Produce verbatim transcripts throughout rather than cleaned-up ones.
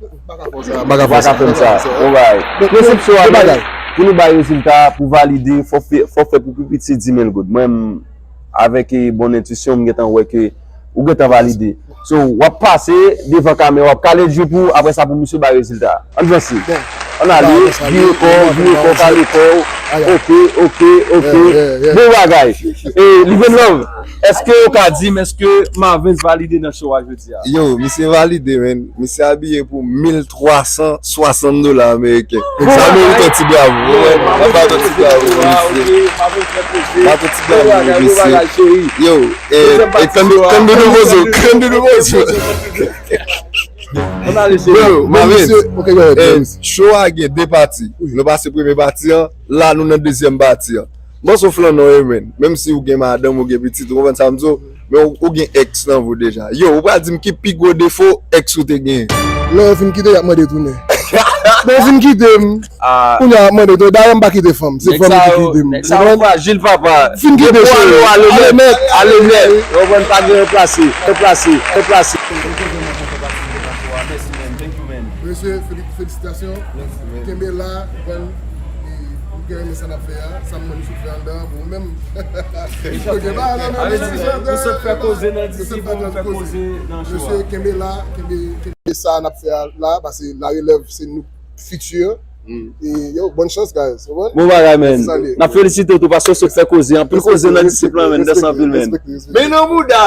Ou pa ka fè m sa. Ou pa ka fè m sa. Bon bagay. Prensip show a, pou nou bay rezilta, pou valide, fò fè, fò fè pou pi piti dis mil goud. Mwen, m, avèk, eh, bon entisyon, m gentan wè ke ou gentan valide. So, w ap pase devan kamera, w ap kale jou pou, apre sa pou misye bay rezilta. Ann vanse. Ann ale, vire kò w, vire kò w, kale kò w. Ok, ok, ok. Bon bagay. E, Living Love, èske ou ka di m, èske Marvens valide nan show a jodi a? Yo, misye valide, man. Misye abiye pou mil twa san swasant dola ameriken. Sa merite yon ti bravo. Wi, sa merite yon ti bravo pou misye. Sa merite yon ti bravo pou misye. Yo, e, e, kann de, kann de nouvo zo, kann de nouvo zo. Yo, Marvens, eh, show a gen de pati. Nou pase premye pati an, la nou nan dezyèm pati an. Bon, so flan non, eh, man. Menm si ou gen madanm, ou gen pitit, ou konprann sa m di w, men ou, ou gen ex nan vi w deja. Yo, ou pral di m ki pi gwo defo ex ou te genyen? Lè yo fin kite, y ap mande tounen. Lè yo fin kite m, kounye a y ap mande tounen. Dayè, m pa kite fanm. Se fanm ki kite m. Nèg sa yo frajil, papa. Fin kite, cheri. Ale nèt. Ale nèt. Ou konprann, pa gen ranplase. Ranplase. Ranplase. Mesye, feli-, felisitasyon. Kenbe la, ou konprann, e, m gen renmen sa n ap fè a, sa m wè nou sot fè anndan an pou ou menm. Ok, ba, non, non, nou sot fè koze nan D C pou nou fè koze nan show a. Mesye, kenbe la, kenbe, kenbe sa n ap fè a la, paske larelèv se nou fiti. E, yo, bòn chans, guys. Bon bagay, man. N ap felisite w tou paske w sot fè koze. Anpil koze nan D C plan, man. Mèsi anpil, man. Men nan mouda.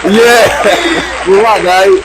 Yeah. Bon bagay.